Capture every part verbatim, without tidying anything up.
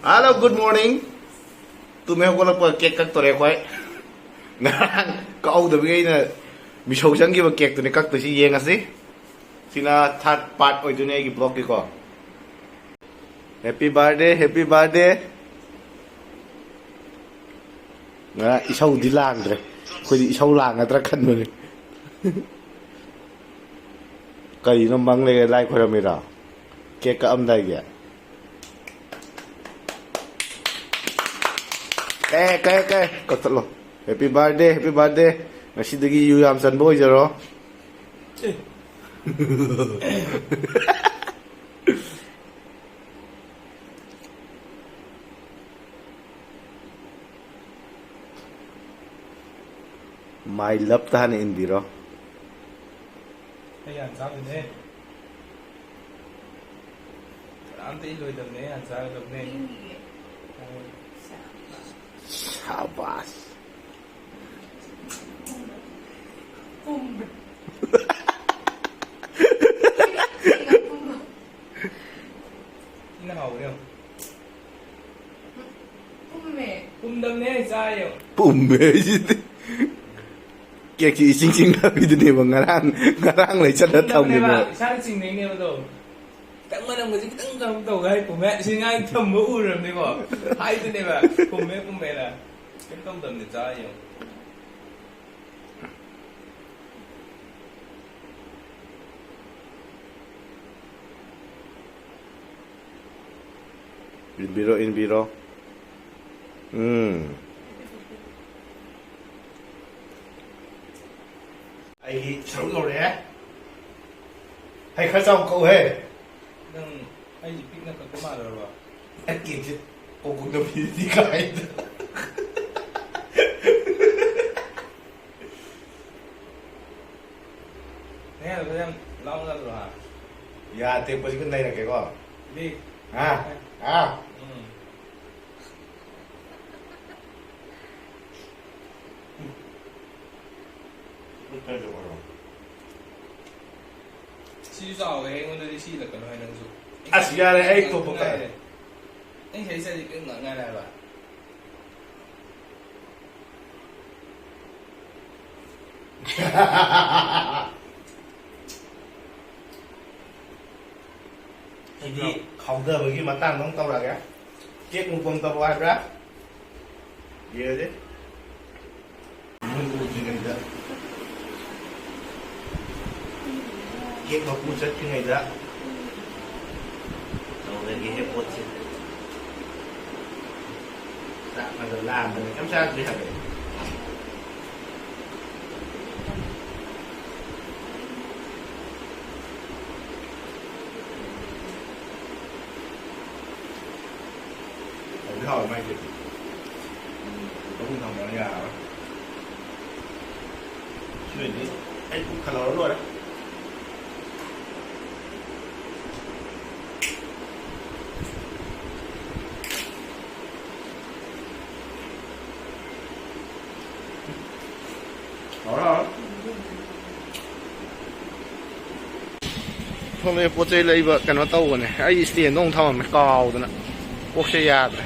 Hello, good morning. ꯇꯨꯝꯃꯦ ꯍꯧꯒꯠꯂꯛꯄ cake ꯀꯛꯇꯣꯔꯦ ꯑꯩꯈꯣꯏ꯫ ꯉꯔꯥꯡ ꯀꯛꯍꯧꯗꯕꯒꯤ ꯑꯩꯅ ꯃꯤꯁꯧ ꯆꯪꯈꯤꯕ ꯀꯦꯛꯇꯨꯅꯦ ꯀꯛꯇꯣꯏꯁꯤ, ꯌꯦꯡꯉꯁꯤ꯫ ꯁꯤꯅ ꯊꯥꯔꯠ ꯄꯥꯔꯠ ꯑꯣꯏꯗꯣꯏꯅꯦ ꯑꯩꯒꯤ ꯕ꯭ꯂꯣꯛꯀꯤꯀꯣ꯫ Happy birthday, happy birthday. ꯉꯔꯥꯡ ꯏꯁꯧꯗꯤ ꯂꯥꯡꯗ꯭ꯔꯦ꯫ ꯑꯩꯈꯣꯏꯗꯤ ꯏꯁꯧ ꯂꯥꯡꯒꯗ꯭ꯔꯥ ꯈꯟꯕꯅꯤ꯫ ꯀꯔꯤꯅꯣ ꯃꯪ ꯂꯩꯔꯦ ꯂꯥꯏ ꯈꯣꯏꯔꯝꯃꯤꯔꯣ? ꯀꯦꯛ ꯀꯛꯑꯝꯗꯥꯏꯒꯤ꯫ ꯑꯦ, ꯀꯛꯑꯦ, ꯀꯛꯑꯦ꯫ ꯀꯛꯊꯠꯂꯣ꯫ Happy birthday, happy birthday꯫ ꯉꯁꯤꯗꯒꯤ ꯌꯨ ꯌꯥꯝ ꯆꯟꯕ ꯑꯣꯏꯖꯔꯣ꯫ ꯑꯦ꯫ My love ꯇ ꯍꯥꯟꯅ ꯏꯟꯕꯤꯔꯣ꯫ ꯑꯩ ꯍꯥꯟꯅ ꯆꯥꯗꯣꯏꯅꯦ꯫ ꯀꯅꯥꯝꯇ ꯏꯜꯂꯣꯏꯗꯕꯅꯦ, ꯑꯩ ꯍꯥꯟꯅ ꯆꯥꯒꯗꯕꯅꯦ꯫ ꯏꯟꯒꯤꯒꯦ꯫ ꯁꯥꯕꯥꯁ꯫ ꯄꯨꯝꯃꯦ꯫ ꯊꯤꯅ ꯍꯥꯎꯕꯅꯦ ꯌꯦꯡꯉꯣ꯫ ꯄꯨꯝꯃꯦ꯫ ꯄꯨꯝꯗꯕꯅꯦ, ꯆꯥ ꯌꯦꯡꯉꯣ꯫ ꯄꯨꯝꯃꯦ ꯍꯥꯏꯁꯤꯗꯤ꯫ ꯀꯦꯛꯁꯤ ꯏꯆꯤꯡ ꯆꯤꯡꯅꯕꯤꯗꯨꯅꯦꯕ ꯉꯔꯥꯡ, ꯉꯔꯥꯡ ꯂꯩ ꯆꯠꯂ ꯄꯨꯝꯗꯕꯅꯦꯕ, ꯊꯝꯈꯤꯕ꯫ ꯏꯁꯥꯅ ꯆꯤꯡꯅꯩꯅꯦꯕ ꯑꯗꯣ꯫ ꯈꯤꯇꯪ ꯃꯅꯝꯒꯁꯦ ꯈꯤꯇꯪ ꯀꯩꯅꯣ ꯇꯧꯒꯦ ꯍꯥꯏ ꯄꯨꯝꯃꯦ꯫ ꯁꯤ ꯉꯥꯏ ꯊꯝꯕ ꯎꯔꯕꯅꯤꯀꯣ꯫ ꯍꯥꯏꯗꯨꯅꯦꯕ, ꯄꯨꯝꯃꯦ, ꯄꯨꯝꯃꯦꯅ꯫ ꯀꯩꯝ ꯇꯧꯗꯕꯅꯦ, ꯆꯥ ꯌꯦꯡꯉꯣ꯫ ꯏꯟꯕꯤꯔꯣ, ꯏꯟꯕꯤꯔꯣ꯫ ꯎꯝ꯫ ꯑꯩꯒꯤ ꯁꯔꯨꯛ ꯌꯧꯔꯛꯑꯦ꯫ ꯍꯩ ꯈꯔ ꯆꯥꯎ ꯀꯛꯎꯍꯦ꯫ ꯅꯪ ꯑꯩꯁꯦ ꯄꯤꯛꯅ ꯀꯛꯄ ꯃꯥꯜꯂꯨꯔꯕ? ꯑꯩ ꯀꯦꯛꯁꯦ ꯀꯣꯛ ꯀꯣꯛꯅ ꯄꯤꯔꯗꯤ ꯀꯥꯏꯗ꯫ ꯅꯌꯥꯗꯣ ꯈꯔ ꯌꯥꯝ ꯂꯥꯎꯅ ꯆꯠꯂꯣ ꯍꯥ꯫ ꯌꯥ ꯇꯦꯛꯄꯁꯤ ꯈꯔ ꯅꯩꯔꯛꯀꯦꯀꯣ꯫ ꯗꯤ꯫ ꯍꯥ? ꯍꯥ? ꯎꯝ꯫ ꯁꯤꯁꯨ ꯆꯥꯎꯋꯦ, ꯑꯩꯉꯣꯟꯗꯗꯤ ꯁꯤ ꯏꯜꯂꯛꯀꯅꯨ ꯍꯥꯏ ꯅꯪꯁꯨ꯫ ꯑꯁ, ꯌꯥꯔꯦ, ꯑꯩ ꯑꯇꯣꯞꯄ ꯀꯛꯑꯦ꯫ ꯉꯥꯏꯔꯦ꯫ ꯑꯩ ꯁꯤꯗꯩ ꯆꯠꯂꯗꯤ ꯀꯔꯤꯝ ꯉꯥꯡꯉꯔꯣꯏ ꯍꯥꯏꯕ꯫ ꯁꯤꯗꯤ ꯈꯥꯎꯗꯕꯒꯤ ꯃꯇꯥꯡꯗ ꯑꯃꯨꯛ ꯇꯧꯔꯛꯑꯒꯦ꯫ ꯀꯦꯛ ꯃꯨꯛꯕꯥꯡ ꯇꯧꯔꯛꯑꯣ ꯍꯥꯏꯕ꯭ꯔꯥ? ꯌꯦꯡꯉꯁꯤ꯫ ꯃꯣꯏ ꯎꯗ꯭ꯔꯤꯉꯩꯗ, ꯀꯦꯛ ꯃꯄꯨ ꯆꯠꯇ꯭ꯔꯤꯉꯩꯗ ꯇꯧꯔꯒꯦ ꯄꯣꯠꯁꯦ꯫ ꯆꯥꯛꯅꯒ ꯂꯥꯝꯕꯅꯦ, ꯀꯩꯝ ꯆꯥꯗ꯭ꯔꯤ ꯍꯥꯏꯕ꯫ ꯍꯥꯎꯗꯤ ꯍꯥꯎꯋꯦ ꯃꯥꯏꯁꯦ꯫ ꯎꯝ, ꯃꯈꯨꯝ ꯊꯝꯕꯅ ꯌꯥꯔꯔꯣꯏ꯫ ꯁꯤ ꯑꯣꯏꯔꯗꯤ ꯑꯩ ꯄꯨꯛ ꯊꯜꯍꯧꯔ ꯂꯣꯏꯔꯦ꯫ ꯍꯥꯎꯔꯦ, ꯍꯥꯎꯔꯦ꯫ ꯁꯣꯝꯗ ꯄꯣꯠ ꯆꯩ ꯂꯩꯕ ꯀꯩꯅꯣ ꯇꯧꯕꯅꯦ꯫ ꯑꯩ stand ꯑꯃꯨꯛ ꯊꯝꯃꯝꯃꯦ ꯀꯥꯎꯗꯅ꯫ ꯀꯣꯛꯁꯦ ꯌꯥꯗ꯭ꯔꯦ꯫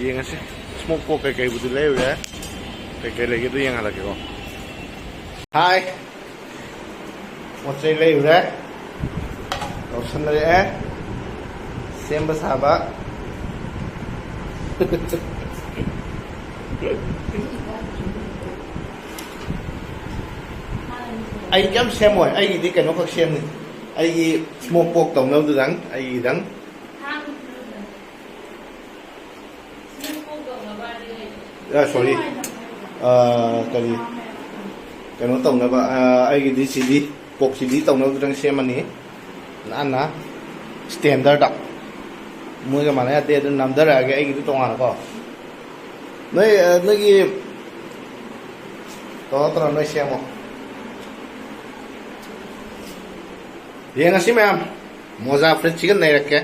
ꯌꯦꯡꯉꯁꯤ꯫ Smoke pork ꯀꯩꯀꯩꯕꯨꯗꯤ ꯂꯩꯔꯨꯔꯦ꯫ ꯀꯩꯀꯩ ꯂꯩꯒꯦꯗꯣ ꯌꯦꯡꯍꯜꯂꯛꯀꯦꯀꯣ꯫ ꯍꯥꯏ꯫ ꯄꯣꯠ ꯆꯩ ꯂꯩꯔꯨꯔꯦ꯫ ꯂꯧꯁꯟꯅꯔꯛꯑꯦ꯫ ꯁꯦꯝꯕ ꯁꯥꯕ꯫ ꯑꯩ ꯀꯩꯝ ꯁꯦꯝꯃꯣꯏ꯫ ꯑꯩꯒꯤꯗꯤ ꯀꯩꯅꯣꯈꯛ ꯁꯦꯝꯅꯤ꯫ ꯑꯩꯒꯤ smoke pork ꯇꯧꯅꯕꯗꯨꯗꯪ, ꯑꯩꯒꯤꯗꯪ꯫ ꯑ, sorry꯫ ꯑ, ꯀꯔꯤ? ꯀꯩꯅꯣ ꯇꯧꯅꯕ, ꯑ, ꯑꯩꯒꯤꯗꯤ chilli, pork chilli ꯇꯧꯅꯕꯗꯨꯗꯪ ꯁꯦꯝꯃꯅꯤ꯫ ꯅꯥꯟꯅ, standard꯫ ꯃꯣꯏꯒ ꯃꯥꯟꯅ ꯌꯥꯗꯦ, ꯑꯗꯨ ꯅꯝꯊꯔꯛꯑꯒꯦ ꯑꯩꯒꯤꯗꯤ ꯇꯣꯉꯥꯟꯅꯀꯣ꯫ ꯅꯣꯏ, ꯑ, ꯅꯣꯏꯒꯤ ꯇꯧꯔꯣ, ꯇꯧꯔꯣ, ꯅꯣꯏ ꯁꯦꯝꯃꯣ꯫ ꯌꯦꯡꯉꯁꯤ ꯃꯌꯥꯝ, ꯃꯣꯖꯥ ꯐꯨꯔꯤꯠꯁꯤꯒ ꯅꯩꯔꯛꯀꯦ꯫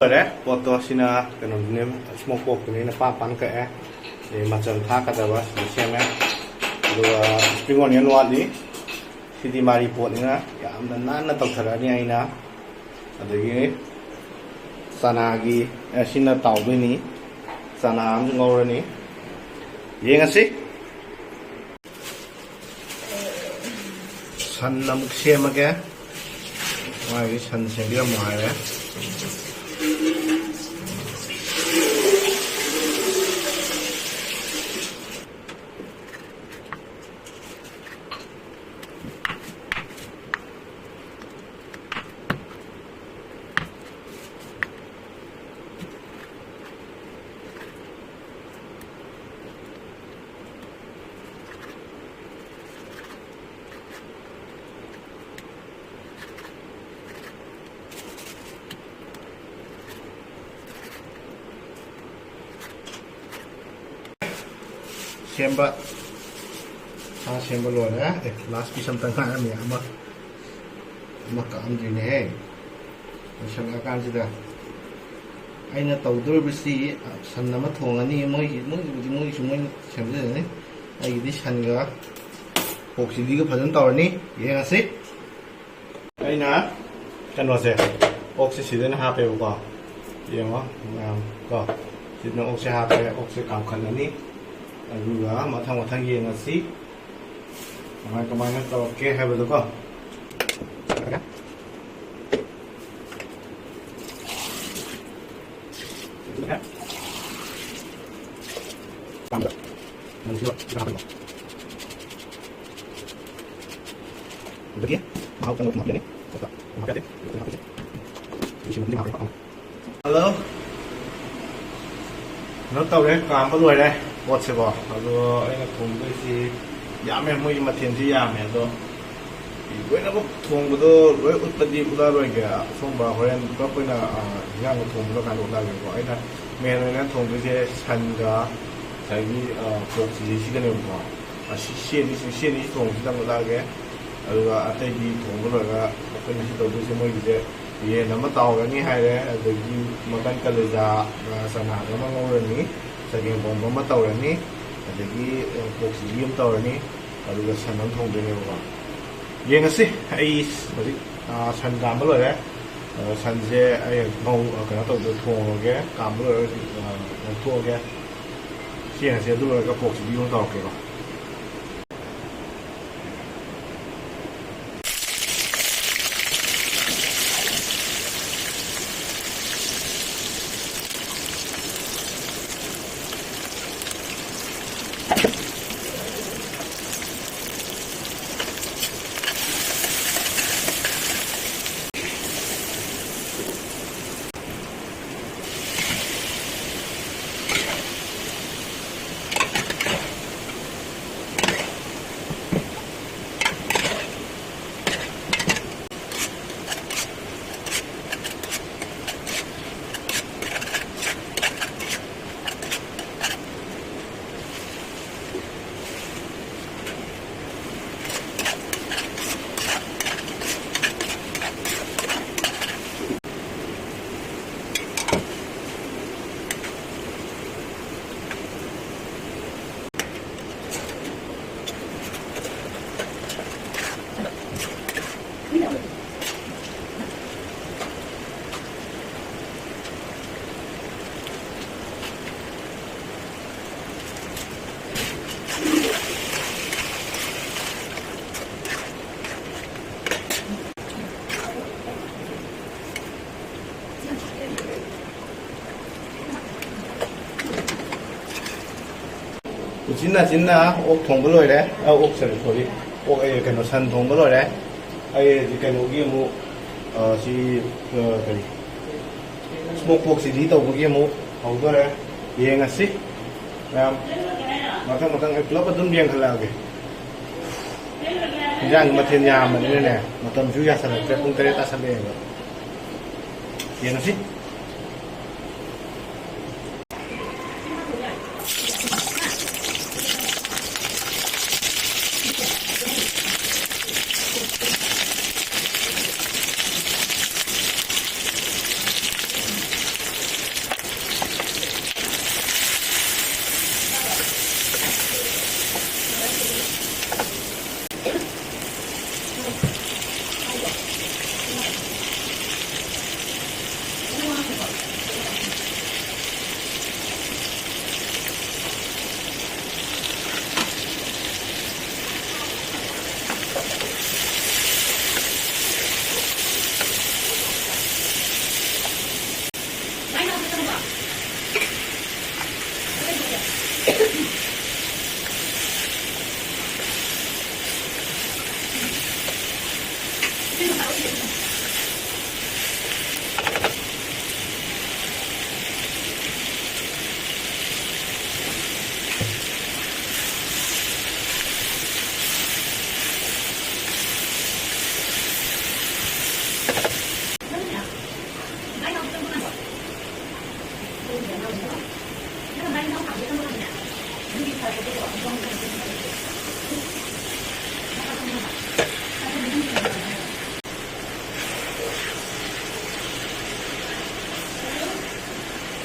ꯂꯣꯏꯔꯦ ꯄꯣꯠꯇꯣ꯫ ꯁꯤꯅ ꯀꯩꯅꯣꯗꯨꯅꯦ, smoke porkꯇꯨꯅꯦ꯫ ꯑꯩꯅ ꯄꯥꯟ ꯄꯥꯟ ꯀꯛꯑꯦ꯫ ꯑꯗꯩ ꯃꯆꯜ ꯊꯥꯛꯀꯗꯕ ꯁꯤꯗ ꯁꯦꯝꯃꯦ꯫ ꯑꯗꯨꯒ spring onion ꯋꯥꯠꯂꯤ꯫ ꯁꯤꯗꯤ ꯃꯥꯔꯤ ꯄꯣꯠꯅꯤꯅ ꯌꯥꯝꯅ ꯅꯥꯟꯅ ꯇꯧꯊꯔꯛꯑꯅꯤ ꯑꯩꯅ꯫ ꯑꯗꯒꯤ ꯆꯅꯥꯒꯤ, ꯑꯦ, ꯁꯤꯅ ꯇꯥꯎꯗꯣꯏꯅꯤ꯫ ꯆꯅꯥ ꯑꯃꯁꯨ ꯉꯧꯔꯅꯤ꯫ ꯌꯦꯡꯉꯁꯤ꯫ ꯁꯟ ꯑꯃꯨꯛ ꯁꯦꯝꯃꯒꯦ꯫ ꯃꯥꯒꯤ ꯁꯟ ꯁꯦꯝꯕꯤꯔꯝꯃꯣ ꯍꯥꯏꯔꯦ꯫ ꯁꯦꯝꯕ, ꯁꯥ ꯁꯦꯝꯕ ꯂꯣꯏꯔꯦ꯫ ꯑꯦ, last piece ꯑꯝꯇꯪ ꯉꯥꯏꯔꯝꯃꯤ, ꯑꯃ꯫ ꯑꯃ ꯀꯥꯝꯗꯣꯏꯅꯦꯍꯦ꯫ ꯂꯣꯏꯁꯜꯂꯛꯑꯀꯥꯟꯁꯤꯗ ꯑꯩꯅ ꯇꯧꯗꯣꯔꯤꯕꯁꯤ, ꯁꯟ ꯑꯃ ꯊꯣꯡꯉꯅꯤ꯫ ꯃꯣꯏꯒꯤ, ꯃꯣꯏꯒꯤꯕꯨꯗꯤ ꯃꯣꯏꯒꯤꯁꯨ ꯃꯣꯏꯅ ꯁꯦꯝꯖꯖꯅꯤ꯫ ꯑꯩꯒꯤꯗꯤ ꯁꯟꯒ ꯄꯣꯛ ꯆꯤꯂꯤꯒ ꯐꯖꯅ ꯇꯧꯔꯅꯤ꯫ ꯌꯦꯡꯉꯁꯤ꯫ ꯑꯩꯅ ꯀꯩꯅꯣꯁꯦ, ꯑꯣꯛꯁꯦ ꯁꯤꯗ ꯑꯣꯏꯅ ꯍꯥꯞꯄꯦꯕꯀꯣ꯫ ꯌꯦꯡꯉꯣ ꯃꯌꯥꯝ ꯀꯣ, ꯁꯤꯗꯅ ꯑꯣꯛꯁꯦ ꯍꯥꯞꯄꯦ꯫ ꯑꯣꯛꯁꯦ ꯀꯥꯝꯈꯠꯂꯅꯤ, ꯑꯗꯨꯒ ꯃꯊꯪ ꯃꯊꯪ ꯌꯦꯡꯉꯁꯤ ꯀꯃꯥꯏ ꯀꯃꯥꯏꯅ ꯇꯧꯔꯛꯀꯦ ꯍꯥꯏꯕꯗꯣꯀꯣ꯫ ꯑꯗꯒꯤ ꯃꯍꯥꯎ ꯆꯪꯕ ꯊꯨꯝ ꯍꯥꯞꯀꯅꯤ꯫ ꯍꯜꯂꯣ꯫ ꯀꯩꯅꯣ ꯇꯧꯔꯦ, ꯀꯥꯝꯕ ꯂꯣꯏꯔꯦ ꯄꯣꯠꯁꯦꯀꯣ꯫ ꯑꯗꯣ ꯑꯩꯅ ꯊꯣꯡꯗꯣꯏꯁꯤ ꯌꯥꯝꯃꯦ, ꯃꯣꯏꯒꯤ ꯃꯊꯦꯜꯁꯤ ꯌꯥꯝꯃꯦ꯫ ꯑꯗꯣ ꯂꯣꯏꯅꯃꯛ ꯊꯣꯡꯕꯗꯣ ꯂꯣꯏ ꯎꯠꯄꯗꯤ ꯎꯠꯂꯔꯣꯏꯒꯦ꯫ ꯑꯁꯣꯝꯕ ꯍꯣꯔꯦꯟ ꯄꯨꯂꯞ ꯑꯣꯏꯅ, ꯑ, ꯏꯟꯖꯥꯡꯗꯣ ꯊꯣꯡꯕ ꯀꯥꯟꯗ ꯎꯠꯂꯛꯑꯒꯦꯀꯣ꯫ ꯑꯩꯅ ꯃꯦꯟ ꯑꯣꯏꯅ ꯊꯣꯡꯗꯣꯏꯁꯦ ꯁꯟꯒ ꯉꯁꯥꯏꯒꯤ, ꯑ, ꯄꯣꯔꯛ ꯆꯤꯂꯤꯁꯤꯒꯅꯦꯕꯀꯣ꯫ ꯑꯁꯤ ꯁꯤ ꯑꯅꯤ, ꯁꯤ ꯑꯅꯤ ꯊꯣꯡꯕꯁꯤꯗꯪ ꯎꯠꯂꯛꯑꯒꯦ꯫ ꯑꯗꯨꯒ ꯑꯇꯩꯗꯤ ꯊꯣꯡꯕ ꯂꯣꯏꯔꯒ ꯑꯩꯈꯣꯏ ꯉꯁꯤ ꯇꯧꯗꯣꯏꯁꯦ ꯃꯣꯏꯒꯤꯁꯦ ꯌꯦꯟ ꯑꯃ ꯇꯥꯎꯔꯅꯤ ꯍꯥꯏꯔꯦ, ꯑꯗꯒꯤ ꯃꯀꯟ ꯀꯂꯦꯖꯥ, ꯑ, ꯆꯅꯥꯒ ꯑꯃ ꯉꯧꯔꯅꯤ, ꯆꯒꯦꯝ ꯄꯣꯝꯕ ꯑꯃ ꯇꯧꯔꯅꯤ, ꯑꯗꯒꯤ, ꯑ, ꯄꯣꯔꯛ ꯆꯤꯂꯤ ꯑꯃ ꯇꯧꯔꯅꯤ, ꯑꯗꯨꯒ ꯁꯟ ꯑꯃ ꯊꯣꯡꯗꯣꯏꯅꯦꯕꯀꯣ꯫ ꯌꯦꯡꯉꯁꯤ꯫ ꯑꯩ ꯍꯧꯖꯤꯛ, ꯑ, ꯁꯟ ꯀꯥꯝꯕ ꯂꯣꯏꯔꯦ꯫ ꯑ, ꯁꯟꯁꯦ ꯑꯩ ꯉꯧ-, ꯑ, ꯀꯩꯅꯣ ꯇꯧꯗ ꯊꯣꯡꯉꯒꯦ, ꯀꯥꯝꯕ ꯂꯣꯏꯔꯒ, ꯑ, ꯉꯧꯊꯣꯛꯑꯒꯦ꯫ ꯁꯤ ꯌꯦꯡꯉꯁꯤ, ꯑꯗꯨ ꯂꯣꯏꯔꯒ ꯄꯣꯔꯛ ꯆꯤꯂꯤ ꯑꯃꯨꯛ ꯇꯧꯔꯛꯀꯦꯀꯣ꯫ ꯆꯤꯟꯅ ꯆꯤꯟꯅ ꯑꯣꯛ ꯊꯣꯡꯕ ꯂꯣꯏꯔꯦ꯫ ꯑ, ꯑꯣꯛ, sorry, sorry꯫ ꯑꯣꯛ, ꯑꯩ, ꯀꯩꯅꯣ, ꯁꯟ ꯊꯣꯡꯕ ꯂꯣꯏꯔꯦ꯫ ꯑꯩ ꯀꯩꯅꯣꯒꯤ ꯑꯃꯨꯛ, ꯑ, ꯁꯤ, ꯑ, ꯀꯔꯤ, smoke pork chilli ꯇꯧꯕꯒꯤ ꯑꯃꯨꯛ ꯍꯧꯗꯣꯔꯦ꯫ ꯌꯦꯡꯉꯁꯤ ꯃꯌꯥꯝ, ꯃꯊꯪ ꯃꯊꯪ ꯑꯩ ꯄꯨꯂꯞ ꯑꯗꯨꯝ ꯌꯦꯡꯍꯜꯂꯛꯑꯒꯦ꯫ ꯏꯟꯖꯥꯡ ꯃꯊꯦꯜ ꯌꯥꯝꯕꯅꯤꯅꯅꯦ, ꯃꯇꯝꯁꯨ ꯌꯥꯁꯜꯂꯛꯇ꯭ꯔꯦ, ꯄꯨꯡ ꯇꯔꯦꯠ ꯇꯥꯁꯜꯂꯛꯑꯦꯕ꯫ ꯌꯦꯡꯉꯁꯤ꯫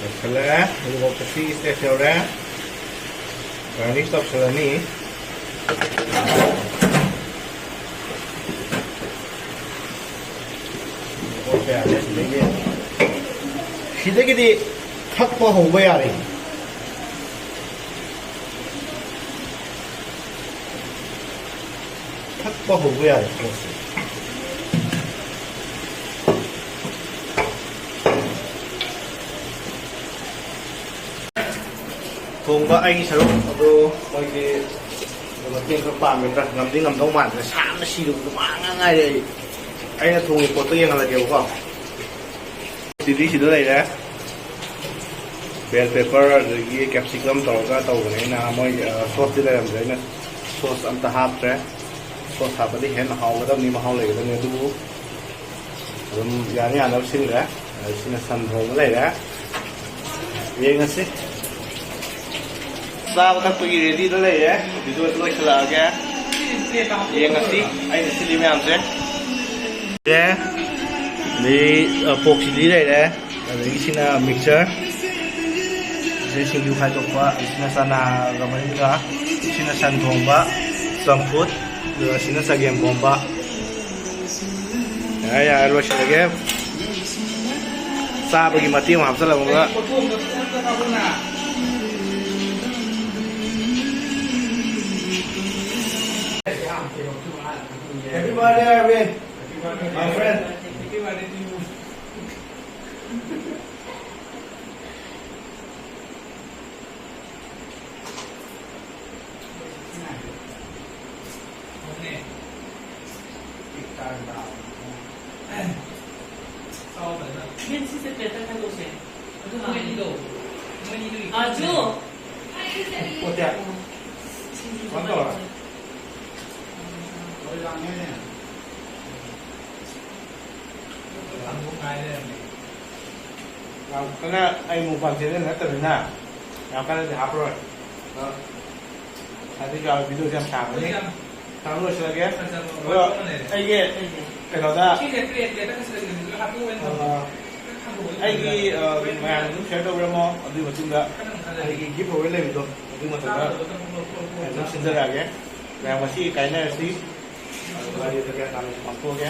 ꯂꯣꯏꯁꯤꯜꯂꯦ꯫ ꯍꯧꯖꯤꯛꯐꯥꯎꯗ three stage ꯌꯧꯔꯦ꯫ Garnish ꯇꯧꯁꯜꯂꯅꯤ꯫ ꯑꯣꯠꯄ ꯌꯥꯔꯦ ꯁꯤꯗꯒꯤ꯫ ꯁꯤꯗꯒꯤꯗꯤ ꯊꯛꯄ ꯍꯧꯕ ꯌꯥꯔꯦ꯫ ꯊꯛꯄ ꯍꯧꯕ ꯌꯥꯔꯦ ꯄꯣꯠꯁꯦ꯫ ꯊꯣꯡꯕ ꯑꯩꯒꯤ ꯁꯔꯨꯛ ꯑꯗꯣ ꯃꯣꯏꯒꯤ ꯃꯇꯦꯡ ꯈꯔ ꯄꯥꯡꯒꯗ꯭ꯔꯥ? ꯉꯝꯗꯤ ꯉꯝꯗꯧ ꯃꯥꯟꯗ꯭ꯔꯦ, ꯁꯥꯕꯅ ꯁꯤꯗꯧꯕꯗꯣ ꯃꯥ ꯉꯥꯡ ꯉꯥꯏꯔꯦ꯫ ꯑꯩ ꯑꯩꯅ ꯊꯣꯡꯉꯤ ꯄꯣꯠꯇꯣ ꯌꯦꯡꯍꯜꯂꯒꯦꯕꯀꯣ꯫ ꯆꯤꯂꯤꯁꯤꯗ ꯂꯩꯔꯦ, ꯕꯦꯜ ꯄꯦꯄꯔ ꯑꯗꯒꯤ ꯀꯦꯞꯁꯤꯀꯝ ꯇꯧꯔꯒ ꯇꯧꯕꯅꯦ꯫ ꯑꯩꯅ ꯃꯣꯏ ꯁꯣꯁꯇꯤ ꯂꯩꯔꯝꯗ꯭ꯔꯦ, ꯑꯩꯅ ꯁꯣꯁ ꯑꯝꯇ ꯍꯥꯞꯇ꯭ꯔꯦ꯫ ꯁꯣꯁ ꯍꯥꯞꯄꯗꯤ ꯍꯦꯟꯅ ꯍꯥꯎꯒꯗꯕꯅꯤ, ꯃꯍꯥꯎ ꯂꯩꯒꯗꯕꯅꯤ꯫ ꯑꯗꯨꯕꯨ ꯑꯗꯨꯝ ꯌꯥꯅ ꯌꯥꯅꯕ ꯁꯤꯟꯈ꯭ꯔꯦ꯫ ꯑꯗ ꯁꯤꯅ ꯁꯟ ꯊꯣꯡꯕ ꯂꯩꯔꯦ꯫ ꯌꯦꯡꯉꯁꯤ꯫ ꯆꯥꯕ ꯊꯛꯄꯒꯤ ꯔꯦꯗꯤꯗ ꯂꯩꯔꯦ꯫ ꯚꯤꯗꯤꯑꯣꯁꯤ ꯂꯣꯏꯁꯤꯜꯂꯛꯑꯒꯦ꯫ ꯌꯦꯡꯉꯁꯤ ꯑꯩꯅ ꯁꯤꯜꯂꯤ ꯃꯌꯥꯝꯁꯦ꯫ ꯑꯦ, ꯑꯗꯩ ꯄꯣꯛ ꯆꯤꯂꯤ ꯂꯩꯔꯦ꯫ ꯑꯗꯒꯤ ꯁꯤꯅ ꯃꯤꯛꯆꯔ, ꯁꯤꯗꯩ ꯁꯤꯡꯖꯨ ꯈꯥꯏꯗꯣꯛꯄ, ꯁꯤꯅ ꯆꯅꯥꯒ ꯃꯔꯤꯒ, ꯁꯤꯅ ꯁꯟ ꯊꯣꯡꯕ, ꯆꯝꯐꯨꯠ, ꯑꯗꯨꯒ ꯁꯤꯅ ꯆꯒꯦꯝ ꯄꯣꯝꯕ꯫ ꯌꯥꯔꯦ, ꯌꯥꯔꯦ, ꯂꯣꯏꯁꯤꯜꯂꯒꯦ꯫ ꯆꯥꯕꯒꯤ ꯃꯇꯦꯛ ꯑꯃ ꯍꯥꯞꯆꯜꯂꯝꯃꯒ꯫ Happy birthday, Arvin. My friend. ꯌꯦꯟꯁꯤꯁꯦ ꯄ꯭ꯂꯦꯠꯇ ꯈꯥꯏꯗꯣꯛꯁꯦ꯫ ꯑꯗꯨ ꯃꯣꯏ ꯑꯅꯤꯗꯣ, ꯃꯣꯏ ꯑꯅꯤꯗꯨꯒꯤ ꯑꯥꯖꯨ! ꯄꯣꯠꯁꯦ ꯁꯤꯡꯖꯨ ꯀꯃꯥꯏꯅ ꯇꯧꯔ? ꯆꯥꯅꯤꯡꯉꯦ꯫ ꯂꯣꯏ ꯂꯥꯡꯉꯦꯅꯦ꯫ ꯈꯥꯡꯗꯣꯛ ꯉꯥꯏ ꯂꯩꯔꯝꯃꯦ꯫ ꯌꯥꯝ ꯀꯟꯅ ꯑꯩ ꯃꯨꯛꯕꯥꯡ ꯆꯦꯅꯦꯜ ꯅꯠꯇꯕꯅꯤꯅ ꯌꯥꯝ ꯀꯟꯅꯗꯤ ꯍꯥꯞꯄꯔꯣꯏ꯫ ꯑꯗꯣ ꯉꯁꯥꯏꯗꯩ ꯌꯥꯎꯔ ꯚꯤꯗꯤꯑꯣꯁꯦ ꯌꯥꯝ ꯁꯥꯡꯕꯅꯤ꯫ ꯁꯥꯡꯕ ꯂꯣꯏꯁꯤꯜꯂꯒꯦ꯫ ꯐꯖꯕ ꯑꯗꯣ ꯑꯃ ꯂꯩꯔꯦ꯫ ꯑꯩꯒꯤ ꯀꯩꯅꯣꯗ, ꯁꯤꯁꯦ ꯄ꯭ꯂꯦꯠ, ꯄ꯭ꯂꯦꯠꯇ ꯈꯔ ꯁꯤꯜꯂꯒꯦ, ꯍꯥꯞꯄꯛꯑꯣ꯫ ꯑ, ꯑꯩꯒꯤ, ꯑ, ꯃꯌꯥꯝ ꯑꯗꯨꯝ ꯁꯤꯌꯔ ꯇꯧꯕꯤꯔꯝꯃꯣ꯫ ꯑꯗꯨꯒꯤ ꯃꯇꯨꯡꯗ ꯑꯩꯒꯤ ꯒꯤꯐ ꯑꯋꯦ ꯂꯩꯕꯗꯣ ꯑꯗꯨꯒꯤ ꯃꯇꯝꯗ ꯑꯩ ꯑꯗꯨꯝ ꯁꯤꯟꯖꯔꯛꯑꯒꯦ꯫ ꯃꯌꯥꯝ ꯉꯁꯤ ꯀꯥꯏꯅꯔꯁꯤ꯫ ꯑꯗꯨꯒ ꯋꯥꯔꯤꯗꯣ ꯀꯌꯥ ꯇꯥꯅ ꯄꯥꯡꯊꯣꯛꯑꯒꯦ꯫